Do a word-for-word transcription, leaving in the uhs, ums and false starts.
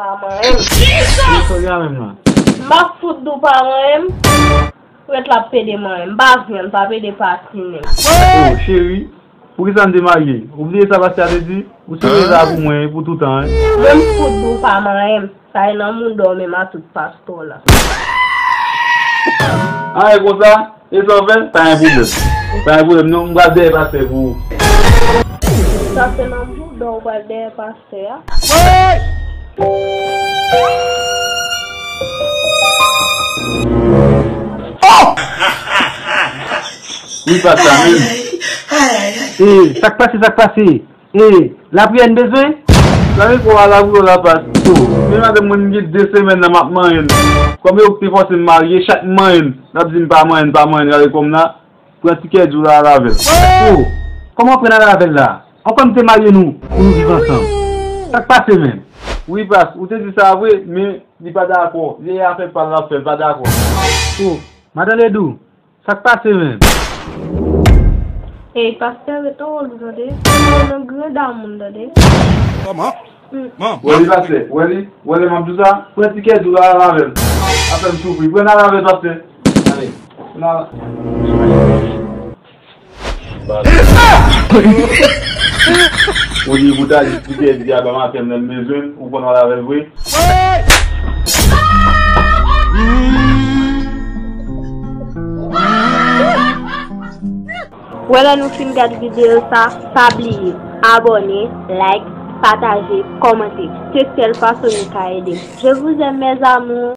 Pa manyen m. Kisa w gen menm nan? M pa fout di w pa manyen m. Rèt la ap pede manyen m. M pa vle l, pa pede patinen. Oh, cheri, poukisa n te marye? Ou bliye sa pastè a te di? Ou se reza pou mwen, pou toutan, en. Mwen m fout di w pa manyen m. Sa e nan mouda w menm a tout pastè w la. Ah, e konsa? E sa w fè? Pa gen pwoblèm. Pa gen pwoblèm, non, m pral dèyè pastè pou ou. Sa se nan mouda w pral dèyè pastè a? Wi, pastè, men. Eh, sa k pase, sa k pase? E, lapriyè n bezwen? Sa depann a lapriyè w la, pastè. Men madanm mwen, m gen de semèn nan m ap manyen l. Kòm e ou ki te fòse m marye, chak m manyen l, l ap di m pa manyen l, pa manyen l, gade kòm la, pran ti kè di w la al avè l. Oh, kòman pran al avè l la? Ankò m te marye nou pou nou viv ansanm. Sa k pase menm? Wi, pastè, ou te di sa vre, men li pa dakò. Li afè pa l l ap fè, l pa dakò. Oh, madan Ledou, sa k pase menm? Ey, pastè, ret nan wòl ou, tande? Ou nan granda moun, tande? Kòman? Wè li, pastè, wè li, wè li, m ap di w sa, pran ti kè di w la al avè l. Ap fè m soufri, pran al avè l, pastè. Ale, pran al. Ou di pou ta di ti kè di a ba m afè m lè m bezwen l, ou konn al avè l vre? Wè lè nou fin gad videyo sa, pa bliye abòne, like, pataje, kòmante. Se sèl fason nou ka ede m. Je vous aime, mes amours.